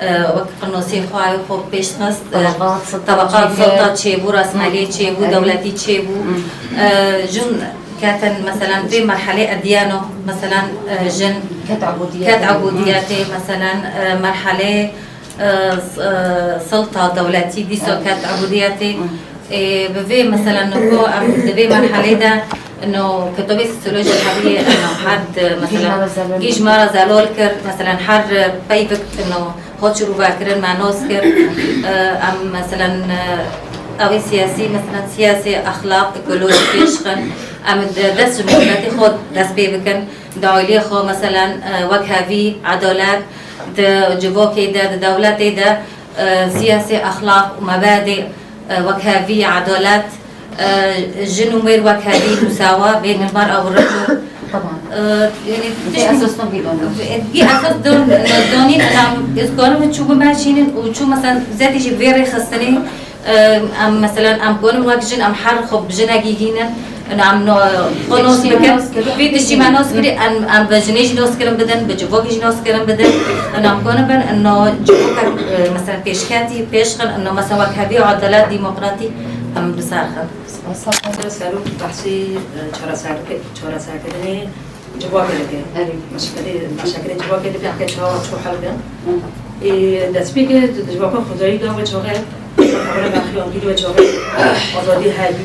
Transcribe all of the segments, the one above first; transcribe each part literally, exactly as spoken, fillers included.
E, wek qirnosê xwe, ew xwe pêş dixist, e, Tabaqat, tabaqat, silta çêbû, rasmelê çêbû, Erê. dewletî çêbû. Hı. E, jin ketin, meselen, vê merhelê ediyeno, meselen, e, jin Ket ebûdiyetê. ket ebûdiyetê, meselen, e, merhelê, e, s-, e, silta dewletî dîsa Erê. ket ebûdiyetê. Hı. Ê, bi vê, meselen, niko em di vê merhelê de, ino, kitobê sosiyolojî heriyê, ino, her di, meselen, Gîj me re zelal kir. Gîj me re zelal kir, meselen, her peyvik, ino, Hot çirûvekirin me nas kir. Em, meselen, ew ê siyasî, meselen, siyasê, exlaq, ekolojî pêş xin. Em de-, dest ji miletê xwe dest pê bikin. Di aîliyê xwe, meselen, wekhevî, edalet, di civakê de, di dewletê de, siyasê, exlaq û mebadê, wekhevî, edalet, e, jin û mêr wekhevî, musawa, bêhna mar ew rif û, Tamam. e, yanî Vê tişt esas no bî donî. Vî esas don-, donîn, em, ez karim çû bimeşînin û çû, meselen, zetî jî vê rêxistinê, e, em, meselen, em karin wek jin, em her xwe bi jinekî hînin, em no, xwe nos Tiştî me bikin. nos kirin. Vî tiştî me nos kirî, em, em bi jinê jî nos kirin bidin, bi civokî jî nos kirin bidin, em karin bin, em no civokek, e, meselen, pêşketî, pêş xin, em no, meselen, wekhevî, edalet, demokratî, em bi ser xin. Spas. Serok behsî, e, çareserke-, çareserkirinê civakê dike. Erê. Meşekelê, meşekelê civakê dike, heke çawa çû hel bin. Hı. Ê, destpêkê di civaka xwezayî de wê çaxê, xebera Mexî Angîlî wê çaxê azadî hebû.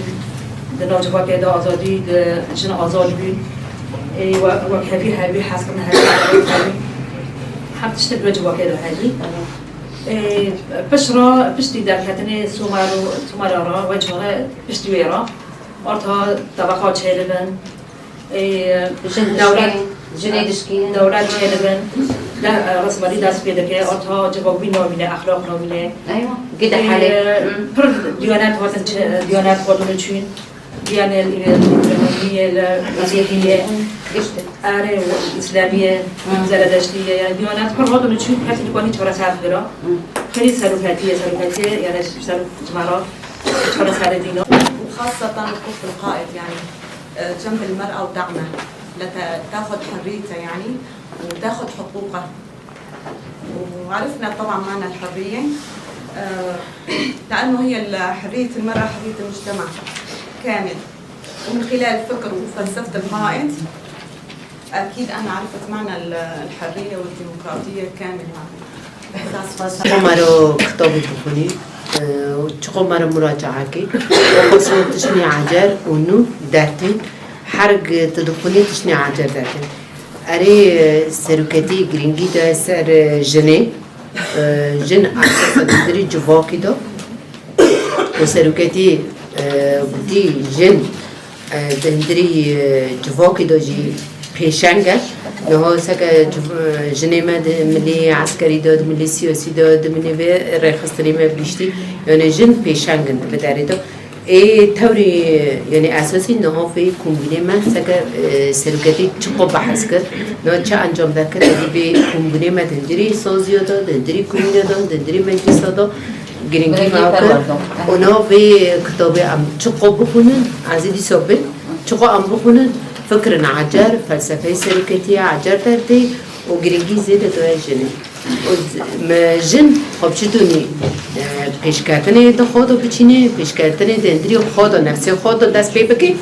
Di nav civakê de azadî, di jin azad bû. Ê, we-, wekhevî hebû, hezkirin hebû, hebû. Her tiştek wê civakê de hebû. Ê, pişt re, piştî derketinê Somer û, Somera re wê çaxê piştî wê re. Orta tebeqa çêdibin. Ê, Jin dewlet, dişkînin, jinê dişkînin. dewlet çêdibin. De, e, resmerî dest pê dike. Orta civak wî namîne, exlaq namîne. Eywa. Gide Ê, hele. Hı. Pir diyanet hatin çi-, diyanet xwedin û çûn. Diyanê li, li, li, li, Mesîhî ye. Giştin. Erê, Îslamî ye, Hı. Zeredeştî ye. Yani diyanet pir hatin û çûn, kesî dikanî çareser bikira. Hı. Herî seroketî ye, seroketî ye, yani serok cimara. وخاصة وقوف القائد، يعني، آه، جنب المرأة ودعمها لتاخذ حريتها، يعني، وتاخذ حقوقها. وعرفنا طبعًا معنى الحرية، آه، لأنه هي ال-، حرية المرأة حرية المجتمع كامل. ومن خلال فكر وفلسفة القائد، أكيد أنا عرفت معنى ال-، الحرية والديمقراطية كامل، يعني. Çiqo me re kitabê bixwînî, e, û çiqo me re muracae kî, xwesin tiştnî ecer û nû dertî, her gi tu dixwînî tiştnî ecer dertî. Erê, e, seroketî girîngî de ser, e, jinê, e, jin esas e di hundirî civakî de. Û seroketî, e, gotî jin, e, di hundirî, e, civakî de jî pêşeng e. Niha seke civ-, e, jinê me di milî eskerî de, di milî siyasî de, di milî vê rêxistinê me bi giştî, yani jin pêşeng in di vê derê de. Ê tewrê, yani esasî niha vê kombûnê me seke, e, seroketî çiqo behs kir, niha çi encam derket, êdî vê kombûnê me di hundirî saziya de, di hundirî kombûnê de, di hundirî meclisa de, Girîngî Girîngî me kir. perwerdo. Û nav vê kitabê em çiqo bixwînin, ez ê dîsa bê, çiqo em bixwînin, fikrin ecer, felsefeyê seroketiyê ecer derdê û girîngî zêde daye jinê. Û z-, me jin xwe bi çi donî, e, pêşketinê di xwe de biçîne, pêşketinê di hundirî xwe de, nefsê xwe de dest pê bike,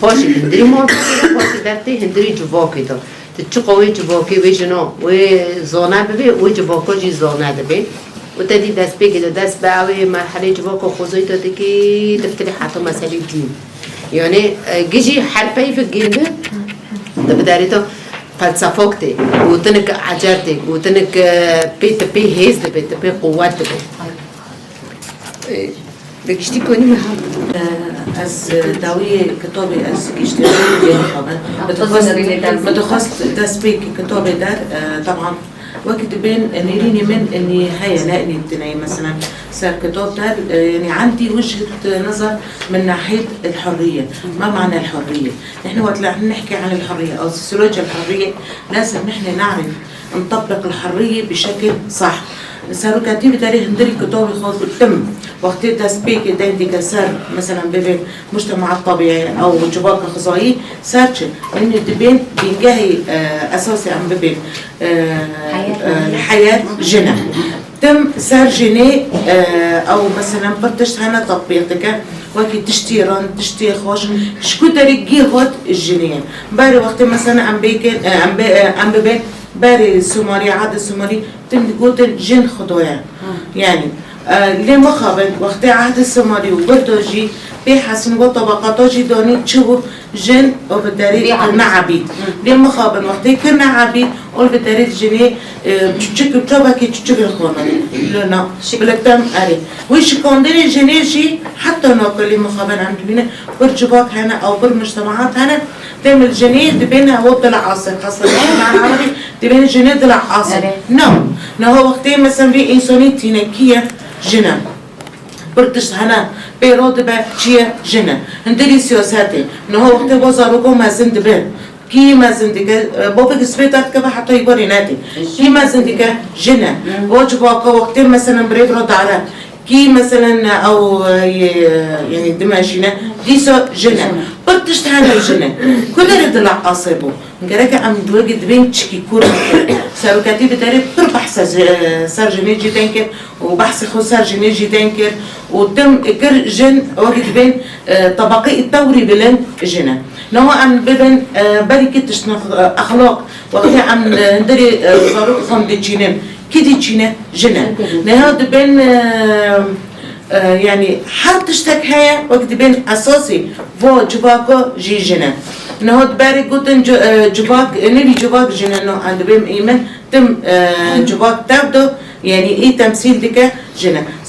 paşê di hundirî mafê de, paşê dertê hundirî civakê de. Tu çiqo wê civakê, wê jino, wê zane bibê, wê civako jî zane dibê. Û te dî destpêkê de dest bi ewê merhelê civako xwezayî de dikî, diftirî heta meselê dîn. Yani, e, gijî her peyvek gêndi, di biderê de felsefok tê, gotinek ecer tê, gotinek, e, pê, tu pê hêz dibê, tu pê quwet dibê. E, Bi giştî konî me hat. Ez dawiyê kitobê ez giştî xwe. Bi dixwest, bi dixwest destpêkî kitobê der, e, teban wekî dibên nêrînê min enî heye, ne enî tine ye, meselen, ser kitob der, e, yani عندي وجهة نظر من ناحية الحرية. ما معنى الحرية؟ نحن وقت اللي عم نحكي عن الحرية أو سوسيولوجيا الحرية، لازم نحن نعرف نطبق الحرية بشكل صح. Seroketî bi derê hundirî kitobê xwe bi tim wextê destpêkê deyndî ke ser, meselan, bibê mujtema tebîî ew civaka xwezayî ser çi? Hûn dibên bîngehê, e, esasê em bibên, e, Heyet. e, heyet jin e. Tim ser jinê, e, ew mesela pir tişt hene tatbîq dike. Wekî tiştî rind, tiştî xweş. Ji ku derê gî hat jinê ye. Berê wextê mesela em bêkin, e, em bê, e, em bibên berê Somalî, ehdê Somalî, tim digotin jin xuda ye. Yanî, e, lê mixabin wextê ehdê Somalî û birdo jî pê hesin we tabaqata jî danî çi bû? Jin û bi derê kirine ebîd. Lê mixabin wextê kirine ebîd, ol bi derê jinê, e, çuçik û çavekî çuçik li xwe nayê. Li na, bi li tem erê. Wê şikandinê jinê jî heta nake lê mixabin em dibînin. Bir civak hene, ew bir mujtemaat hene. Dem li jinê dibên ew dila asê. Xasa dibên jinê dila asê. Na, niha wextê mesela vê însanî tîne kî ye? Jin e. Pir tişt hene, pê re dibe çi ye? Jin e. Hundirî siyasetê. Niha wextê va zaroko mezin dibe. Kî mezin dike? E, bavek sibê derdikeve heta îbarê nedê. Kî mezin dike? Jin e. Va civaka wextê meselen birêv re dare. Kî meselen ew, e, yê, yanî dimeşîne. Dîsa jin e. Pir tişt hene jin e. Ku derê dila asê bû. Gereke em wekî dibên çikî kûr bikin. Seroketî bi derê pir behse ji, ser jinê jî tên kir û behsê xwe ser jinê jî tên kir û tim kir jin wekî dibên, e, tebaqê tewrî bilind jin e. Niha em bibin, e, berî kî tiştin, e, exlaq, wextê em, e, hundirê, e, zarok xwe diçînin, kî dîçîne? Jin e. Niha dibên, e, E, yanî her tiştek heye, wek dibên esasî vo civaka jî jin e. Niha di berê gotin ci-, e, civak, e, nivî civak jin e, no, em dibêm îmin tim, e, civak tev do, yanî î temsîl dike jin e.